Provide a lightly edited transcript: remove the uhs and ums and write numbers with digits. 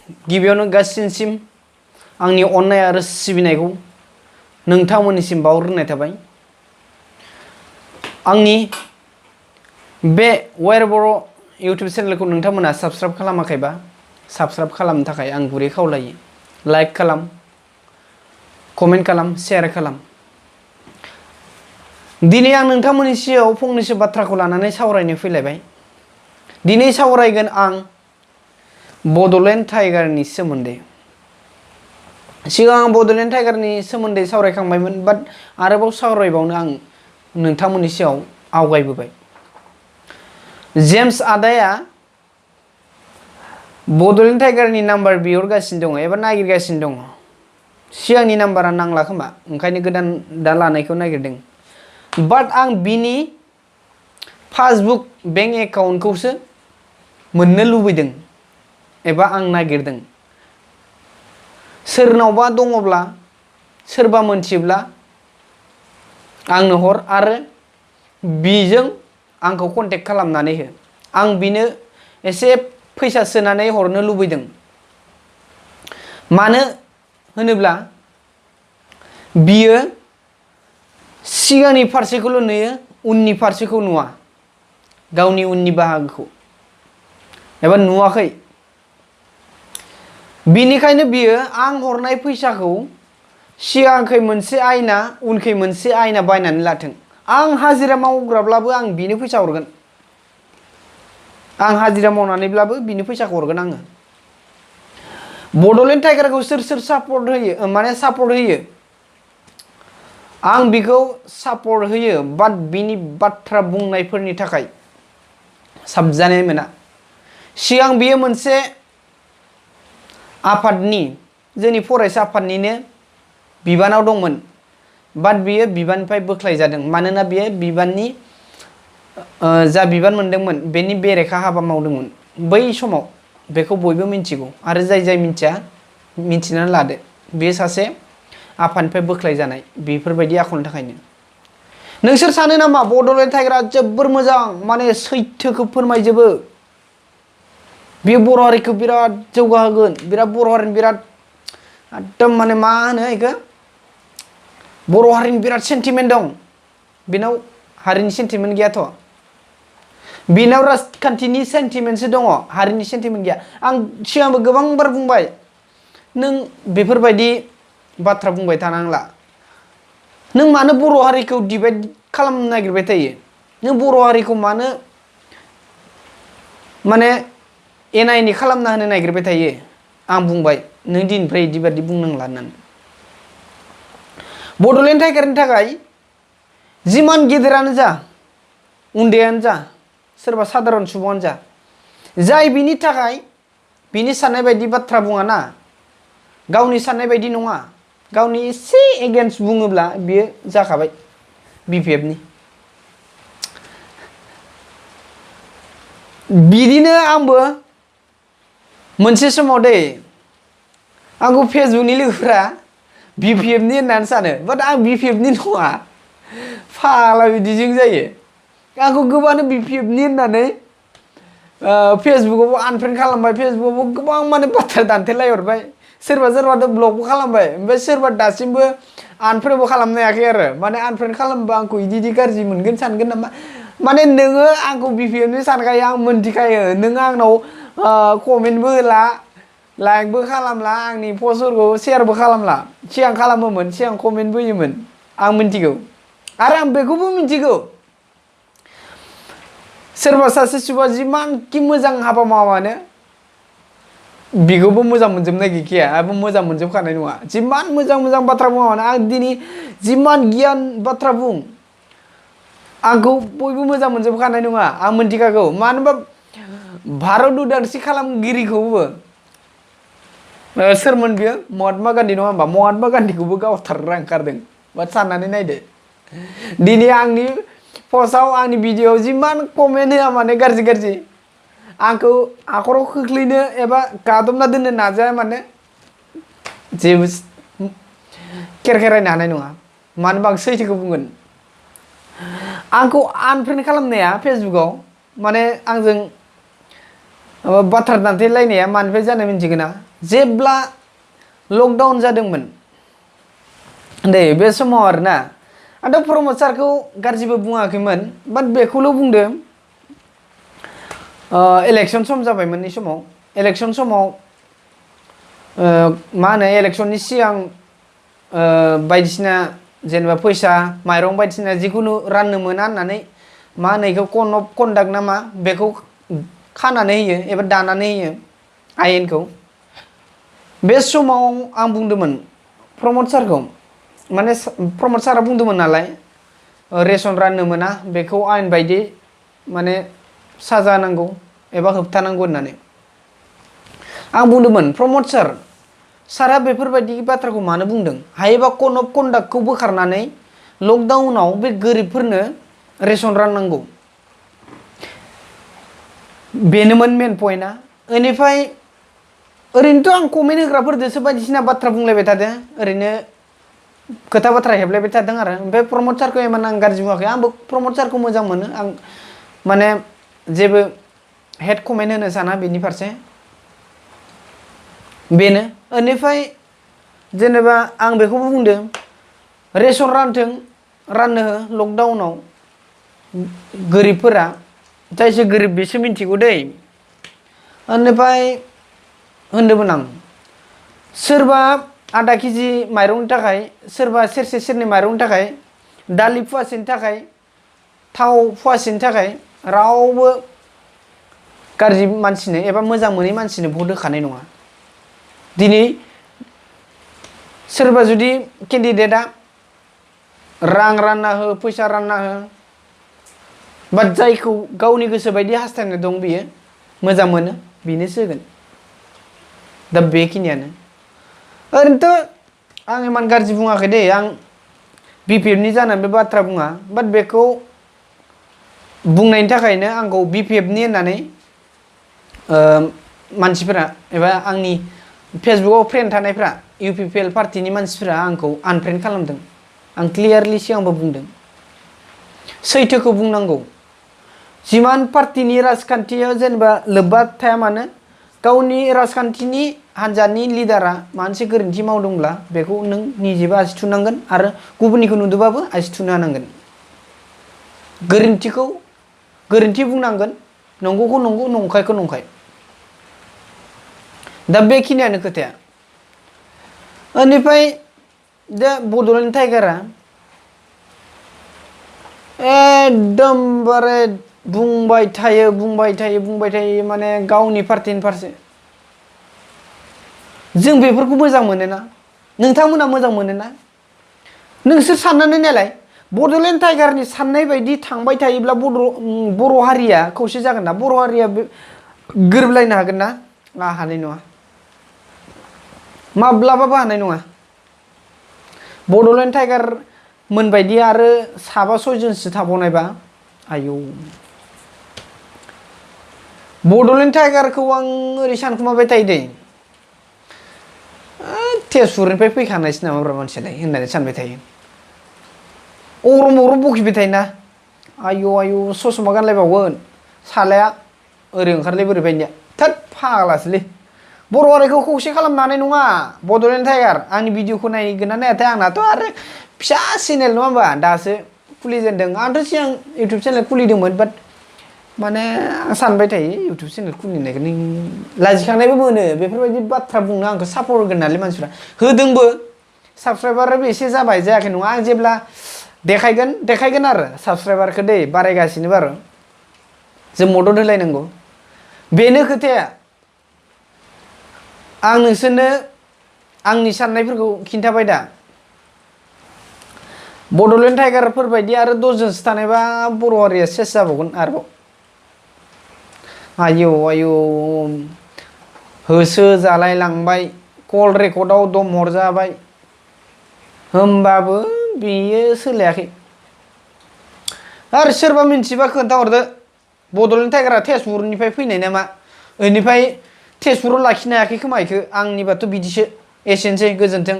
गिबियावनो गासिनसिम आंनि अननाय आरो सिबिनायखौ नोंथांमोननिसिम बावहरनाय थाबाय। आंनि बे वायर बर' इउटुब चेनेलखौ नोंथांमोना साबस्क्राइब खालामाखैबा साबस्क्राइब खालामनो थाखाय आं गुरै खावलायो। लाइक खालाम, कमेन्ट खालाम, शेयार खालाम। दिनै आं नोंथांमोननि सिगाङाव फंनैसो बाथ्राखौ लानानै सावरायनो फैलायबाय। दिनै सावरायगोन आं बड'लेण्ड टाइगारनि सोमोन्दै। सिगां आं बड'लेण्ड टाइगारनि सोमोन्दै सावरायखांबायमोन, बाट आरोबाव सावरायबावनो आं नोंथांमोननि सिगाङाव आवगायबोबाय। जेम्स आदाया बड'लेण्ड टाइगारनि नाम्बार बिहरगासिनो दङ एबा नागिरगासिनो दङ। सिगांनि नाम्बारा नांला खोमा, ओंखायनो गोदान दा लानायखौ नागिरदों। बाट आं बिनि पासबुक बेंक एकाउन्टखौसो मोननो लुबैदों एबा आं नागिरदों। सोरनावबा दङब्ला, सोरबा मोनथियोब्ला आंनो हर आरो बिजों आंखौ कन्टेक्ट खालामनानै हो। आं बिनो एसे फैसा सोनानै हरनो लुबैदों। मानो होनोब्ला बियो सिगांनि फारसेखौल' नुयो, उननि फारसेखौ नुवा। गावनि उननि बाहागोखौ एबा नुवाखै। बिनिखायनो बियो आं हरनाय फैसाखौ सिगांखै मोनसे आयना, उनखै मोनसे आयना बायनानै लाथों। आं हाजिरा मावग्राब्लाबो आं बिनो फैसा हरगोन। आं हाजिरा मावनानैब्लाबो बिनो फैसाखौ हरगोन आङो। बड'लेण्ड टाइगारखौ सोर सोर सापर्ट होयो, माने सापर्ट होयो? आं बिखौ सापर्ट होयो, बाट बिनि बाथ्रा बुंनायफोरनि थाखाय साबजानाय मोना। सिगां बियो मोनसे आफादनि, जोंनि फरायसा आफादनिनो बिबानाव दंमोन, बाट बियो बिबाननिफ्राय बोख्लाय जादों। मानोना बियो बिबाननि जा बिबान मोनदोंमोन बेनि बेरेखा हाबा मावदोंमोन बै समाव। बेखौ बयबो मिन्थिगौ आरो जाय जाय मिन्थिया मिन्थिनानै लादो। बेयो सासे आफादनिफ्राय बोख्लाय जानाय, बेफोरबायदि आखलनि थाखायनो। नोंसोर सानो नामा बड'लेण्ड टाइगारा जोबोर मोजां, माने सैथोखौ फोरमायजोबो, बेयो बर' हारिखौ बिराद जौगाहोगोन, बिराद बर' हारिनि बिराद एकदम माने मा होनो इखो, बर' हारिनि बिराद सेन्टिमेन्ट दं। बेनाव हारिनि सेन्टिमेन्ट गैयाथ'। बेनाव राजखान्थिनि सेन्टिमेन्टसो दङ, हारिनि सेन्टिमेन्ट गैया। आं सिगांबो गोबां बार बुंबाय, नों बेफोरबायदि बाथ्रा बुंबाय थानांला। नों मानो बर' हारिखौ डिभाइड खालामनो नागिरबाय थायो? नों बर' हारिखौ मानो माने एना एनि खालामना होनो नागिरबाय थायो? आं बुंबाय, नों दिनैनिफ्राय बिदि बादि बुंनांला होननानै। बड'लेण्ड टाइगारनि थाखाय जिमान गेदेरानो जा, उन्दैयानो जा, सोरबा सादारन सुबुङानो जा, जाय बिनि थाखाय बिनि साननाय बायदि बाथ्रा बुङा ना, गावनि साननाय बायदि नङा, गावनि एसे एगेन्स्ट बुङोब्ला बियो जाखाबाय BPF नि। बिदिनो आंबो मोनसे समाव दै, आंखौ फेसबुकनि लोगोफ्रा BPF नि होननानै सानो, बाट आं BPF नि नङा। फाग्ला बिदिजों जायो। आंखौ गोबाङानो BPF नि होननानै फेसबुकआवबो आनफ्रेन्ड खालामबाय, फेसबुकआवबो गोबां माने बाथ्रा दान्थेलायहरबाय। सोरबा सोरबाथ' ब्लकबो खालामबाय, ओमफ्राय सोरबा दासिमबो आनफ्रेन्डबो खालामनो हायाखै आरो। माने आनफ्रेन्ड खालामबा आंखौ इदि गाज्रि मोनगोन सानगोन नामा। माने नोङो आंखौ BPF नि सानखायो, आं मोनथिखायो। नोङो आंनाव कमेन्टबो होला, लाइकबो खालामला, आंनि पस्टफोरखौ शेयारबो खालामला। सिगां खालामोमोन, सिगां कमेन्टबो होयोमोन, आं मिन्थिगौ। आरो आं बेखौबो मिन्थिगौ, सोरबा सासे सुबुङा जिमानखि मोजां हाबा मावा मानो बिखौबो मोजां मोनजोबनाय गैखाया, आंबो मोजां मोनजोबखानाय नङा। जिमान मोजां मोजां बाथ्रा बुङा मानो, आं दिनै जिमान गियान बाथ्रा बुं, आंखौ बयबो मोजां मोनजोबखानाय नङा, आं मिन्थिखागौ। मानो होनबा भारत उदांस्रि खालामगिरिखौबो सोरमोन बियो? महात्मा गान्धी नङा होमबा? महात्मा गान्धीखौबो गावथारग्रा ओंखारदों। बाट साननानै नायदो, दिनै आंनि पस्टआव, आंनि भिडिअ'आव जिमान कमेन्ट होआ मानो गाज्रि गाज्रि, आंखौ हाखराव खोख्लैनो एबा गादबना दोननो नाजाया मानो, जेबो केरकेरायनो हानाय नङा। मानो होनबा आं सैथोखौ बुंगोन। आंखौ आनफ्रेन्ड खालामनाया फेसबुकआव, माने आंजों बाथ्रा दान्थेलायनाया मानिफ्राय जानाय मिन्थिगोन ना जेब्ला लकडाउन जादोंमोन दे बे समाव आरोना आंथ' प्रमद सारखौ गाज्रिबो बुङाखैमोन बाट बेखौल' बुंदों इलेक्सन सम जाबाय मोननै समाव इलेक्सन समाव मा होनो इलेक्सननि सिगां बायदिसिना जेनेबा फैसा माइरं बायदिसिना जिखुनु राननो मोना होननानै मा होनो बेखौ कन अफ कन्डाक्ट ना मा बेखौ खानानै होयो एबा दानानै होयो आयेनखौ बे समाव आं बुंदोंमोन प्रमद सारखौ माने प्रमद सारा बुंदोंमोन नालाय रेसन राननो मोना बेखौ आयेन बायदि माने साजा नांगौ एबा होबथानांगौ होननानै आं बुंदोंमोन प्रमद सारा बेफोरबायदि बाथ्राखौ मानो बुंदों हायोबा कन अफ कन्डाक्टखौ बोखारनानै लकडाउनाव बे गोरिबफोरनो रेसन राननांगौ बेनोमोन मेन पइन्टआ बेनिफ्राय ओरैनोथ' आं कमेन्ट होग्राफोरजोंसो बायदिसिना बाथ्रा बुंलायबाय थादों ओरैनो खोथा बाथ्रा हेबलायबाय थादों आरो ओमफ्राय प्रमद सारखौ इमान आं गाज्रि बुङाखै आंबो प्रमद सारखौ मोजां मोनो आं माने जेबो हेड कमेन्ट होनो साना बेनि फारसे बेनो बेनिफ्राय जेनेबा आं बेखौबो बुंदों रेसन राननो हो लकडाउनाव गोरिबफोरा जायसो गोरिब बेसो मिन्थिगौ दै बेनिफ्राय होनदोंमोन आं सोरबा आधा केजि माइरंनि थाखाय सोरबा सेरसे सेरनै माइरंनि थाखाय दालि फुवासेनि थाखाय थाव फुवासेनि थाखाय रावबो गाज्रि मानसिनो एबा मोजां मोनै मानसिनो भट होखानाय नङा दिनै सोरबा जुदि केन्डिडेटआ रां रानना हो फैसा रानना हो बाट जायखौ गावनि गोसो बायदि हास्थायनाय दं बियो मोजां मोनो बेनोसो होगोन दा बेखिनियानो ओरैनोथ' आं इमान गाज्रि बुङाखै दे आं बिपिएफनि जानानै बे बाथ्रा बुङा बाट बेखौ बुंनायनि थाखायनो आंखौ बिपिएफनि होननानै मानसिफोरा एबा आंनि फेसबुकआव फ्रेन्ड थानायफ्रा इउपिपिएल पार्टिनि मानसिफोरा आंखौ आनफ्रेन्ड खालामदों आं क्लियारलि सिगांबो बुंदों सैथोखौ बुंनांगौ जिमान पार्टिनि राजखान्थियाव जेनेबा लोब्बा थाया मानो गावनि राजखान्थिनि हान्जानि लिडारा माबा मोनसे गोरोन्थि मावदोंब्ला बेखौ नों निजेबो आसि थुनांगोन आरो गुबुननिखौ नुदोंबाबो आसि थुनो हानांगोन गोरोन्थि बुंनांगोन नंगौखौ नंगौ नंखायखौ नंखाय दा बेखिनियानो खोथाया बेनिफ्राय दा बड'लेण्ड टाइगारा एकदमबारे बुंबाय थायो माने गावनि पार्टिनि फारसे जों बेफोरखौ मोजां मोनोना नोंथांमोना मोजां मोनोना नोंसोर साननानै नायलाय बड'लेण्ड टाइगारनि साननाय बायदि थांबाय थायोब्ला बर' हारिया खौसे जागोन ना बर' हारिया गोरोबलायनो हागोन ना हानाय नङा माब्लाबाबो हानाय नङा बड'लेण्ड टाइगार मोनबायदि आरो साबा सयजनसो थाबावनायबा आयौ बड'लेण्ड टाइगारखौ आं ओरै सानखुमाबाय थायो दै तेजपुरनिफ्राय फैखानायसो नामाब्रा मानसियालाय होननानै सानबाय थायो अरम बखिबाय थायोना आयौ ससमा गानलायबावगोन सालाया ओरै ओंखारलाय बोरैबायनिया थोद फाग्लासोलै बर' हारिखौ खौसे खालामनो हानाय नङा बड'लेण्ड टाइगार आंनि भिडिअखौ नायगोन ना नायाथाय आंनाथ' आरो फिसा चेनेल नङा होमबा दासो खुलिजेनदों आंथ' सिगां इउटुब चेनेल खुलिदोंमोन बाट माने आं सानबाय थायो इउटुब चेनेल खुलिनायखौ नों लाजिखांनायबो मोनो बेफोरबायदि बाथ्रा बुंनो आंखौ सापर्ट होगोन नालाय मानसिफ्रा होदोंबो साबसक्राइबाराबो एसे जाबाय जायाखै नङा आं जेब्ला देखायगोन आरो साबसक्राइबारखौ दै बारायगासिनो बारो जों मदद होलायनांगौ बेनो खोथाया आं नोंसोरनो आंनि साननायफोरखौ खिन्थाबाय दा बड'लेण्ड टाइगारफोर बायदि आरो 10 जनसो थानायबा बर' हारिया सेस जाबावगोन आरोबाव आयौ होसो जालाय लांबाय कल रेकर्डआव दम हरजाबाय होमबाबो बेयो सोलायाखै आरो सोरबा मिन्थिबा खोन्थाहरदो बड'लेण्ड टाइगारा तेजपुरनिफ्राय फैनाय नामा बेनिफ्राय तेजपुराव लाखिनो हायाखै खोमा इखो आंनिबाथ' बिदिसो एसेनोसै गोजोन्थों।